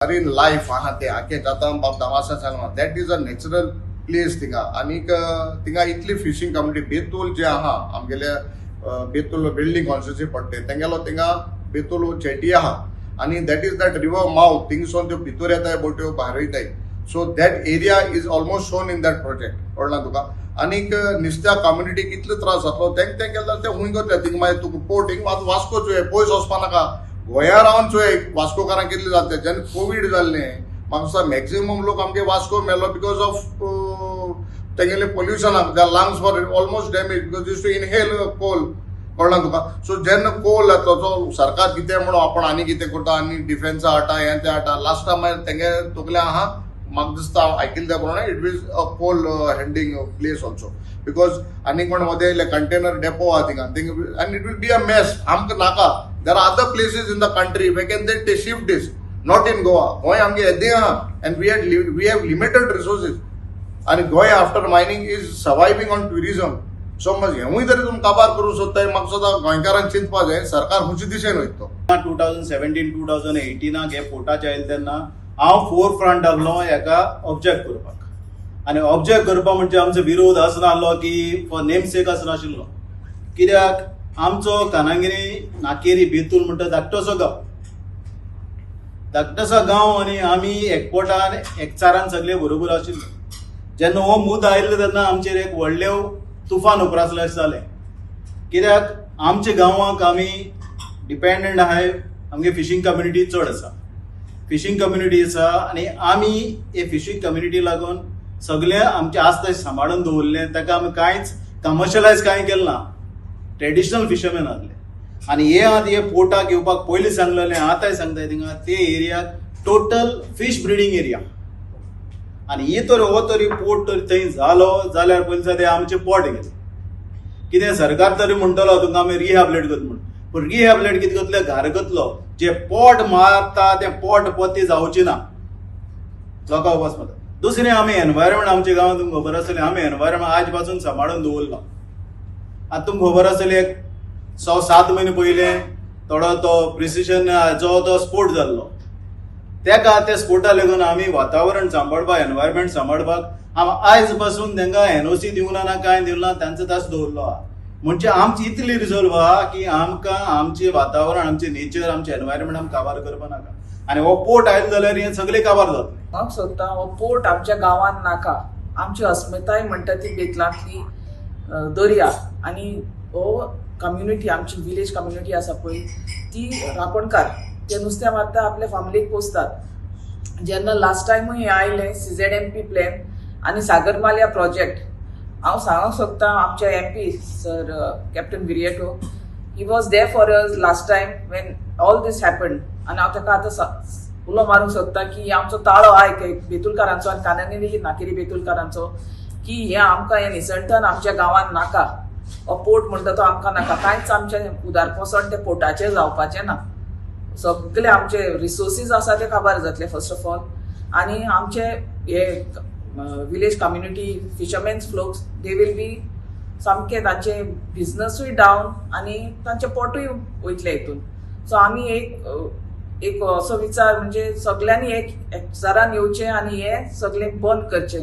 Marine life आहा तें आख्खें जाता. बाब दामासा सांगला, that is a natural place थिंगा. आनीक थिंगा इतली फिशींग कम्युनिटी, बेतूल जे आहा आमगेले, बेतूल वेल्ली कॉन्स्टिट्युन्सी पडटे तेंगेलो, थिंगा बेतूल जेटी आहा आनी that is that river mouth. थिंगसोन त्यो भितर येताय बोट्यो, भायर वयताय. So that area is almost shown in that project. कळना तुका? आनीक नुस्त्या कम्युनिटीक इतलो त्रास जातलो. तेंक तें केलें जाल्यार ते हुंय वतले? थिंगा मागीर तुका पोर्ट हिंगा आतां वास्को चोय, पयस वचपा नाका, गोंया रावन चोय वास्कोकारांक कितले जाता. जेन्ना कोवीड जाल्लें, म्हाका दिसता मॅक्झिमम लोक आमगे वास्को मेलो because of तेंगेले पोल्युशनाक. Their lungs were almost damage because used to inhale coal. कळना तुका? सो जेन्ना कोल येतलो तो सरकार कितें म्हणून आपण आनी कितें करता आनी डिफेन्सा हाडटा, हें तें हाडटा, लास्टा मागीर तेंगे तकले आहा. म्हाका दिसता आयकिल्ले त्या प्रमाणे it is a coal handling place also, because आनी कोण मदें येयले, कंटेनर डेपो आहा थिंगा थिंगा आनी it will be a mess. आमकां नाका. There are other places in the country where can they shift this, not in Goa. Goa आमगे येदें आहा and we have limited resources आनी Goa after mining is surviving on tourism. So मागीर हेंवूय तरी तुमी काबार करूंक सोदताय. म्हाका दिसता गोंयकारान चिंतपा जाय, सरकार खंयचे दिशेन वयता तो. 2017, 2018 हे पोर्टाचे आयले तेन्ना हांव फोर फ्रंट आहलो हेका ऑब्जेक्ट करपाक. आनी ऑब्जेक्ट करपाक म्हणजे आमचो विरोध आसनासलो की फॉर नेम सेक आसनाशिल्लो, कित्याक आमचो कानांगिरी, नाकेरी, बेतूल म्हणटा धाकटोसो गांव, धाकटोसो गांव आनी आमी एकवटान, एकचारान सगळे बरोबर आशिल्ले. जेन्ना हो मुद्दो आयलो तेन्ना आमचेर एक व्हडलें तुफान उप्रासलें अशें जालें, कित्याक आमच्या गांवाक आमी डिपेंडंट आहाय. आमगे फिशींग कम्युनिटी चड आसा, फिशींग कम्युनिटी आसा आनी आमी हे फिशींग कम्युनिटी लागून सगळें आमचें आसता सांबाळून दवरलें. ताका आमी कांयच कमर्शलायज कांय केलें ना. ट्रेडिशनल फिशरमॅन आहले आनी हे आतां हे पोर्टाक येवपाक पयलीं सांगलेलें, आतांय सांगता, थिंगा ते एरियाक टोटल फीश ब्रिडींग एरिया आनी ही तर हो तरी पोर्ट तरी थंय जालो जाल्यार पयलीं ते आमचें पोट गेलें. कितें सरकार तरी म्हणटलो तुमकां आमी रिहॅबिलेट करता म्हूण, पूण रिहॅबिलेट कितें करतले? घार करतलो. जे पोट मारता तें पोट पोती जावची ना, लोकां वच मारता. दुसरें, आमी एनवायरमेंट आमच्या गांवांत तुमकां खबर आसतलें, आमी एनवायरमेंट आज पासून सांबाळून दवरला. आतां तुमकां खबर आसतलें, एक 6-7 म्हयने पयलें थोडो तो प्रिसिशन जो तो स्पोट जाल्लो, तेका त्या स्पोटा लागून आमी वातावरण सांबाळपाक, एनवायरमेंट सांबाळपाक आमी आयज पासून तांकां एनओसी दिवना ना, कांय दिवना ना, तांचो तास दवरलो आहा. म्हणजे आमची इतली रिजॉल्व आहा की आमकां आमचें वातावरण, आमचें नेचर, आमचें एनवायरमेंट आमकां काबार करपा नाका आनी हो पोर्ट आयलो जाल्यार हें सगळें काबार जातलें. हांव सोदता हो पोर्ट आमच्या गांवांत नाका. आमची अस्मिताय म्हणटा ती बेतलांतली दर्या आनी हो कम्युनिटी, आमची विलेज कम्युनिटी आसा पळय ती रापणकार, ते नुस्तें मारता, आपल्या फामिलीक पोसतात. जेन्ना लास्ट टायमूय हें आयलें, सीझेडएमपी प्लॅन आनी सागरमाल्या प्रोजेक्ट, हांव सांगूंक सोदता आमच्या MP sir captain Viriato, he was there for us last time when all this happen. आनी हांव ताका आतां उलो मारूंक सोदता की आमचो ताळो आयक बेतुलकारांचो आनी कानांगिरी, नाकेरी बेतुलकारांचो, की हें आमकां हें निसणटन आमच्या गांवांत नाका. हो पोर्ट म्हणटा तो आमकां नाका. कांयच आमचें उदारपोसण तें पोर्टाचेर जावपाचें ना. सगळे आमचे रिसोर्सीस आसा ते काबार जातले फर्स्ट ऑफ ऑल आनी आमचे हे village community fishermen's folks, they will be सामके तांचे बिजनसूय डावन आनी तांचे पोटूय वयतले हितून. सो आमी एक एक असो विचार म्हणजे सगळ्यांनी एक एकचारान येवचें आनी हें सगळें बंद करचें.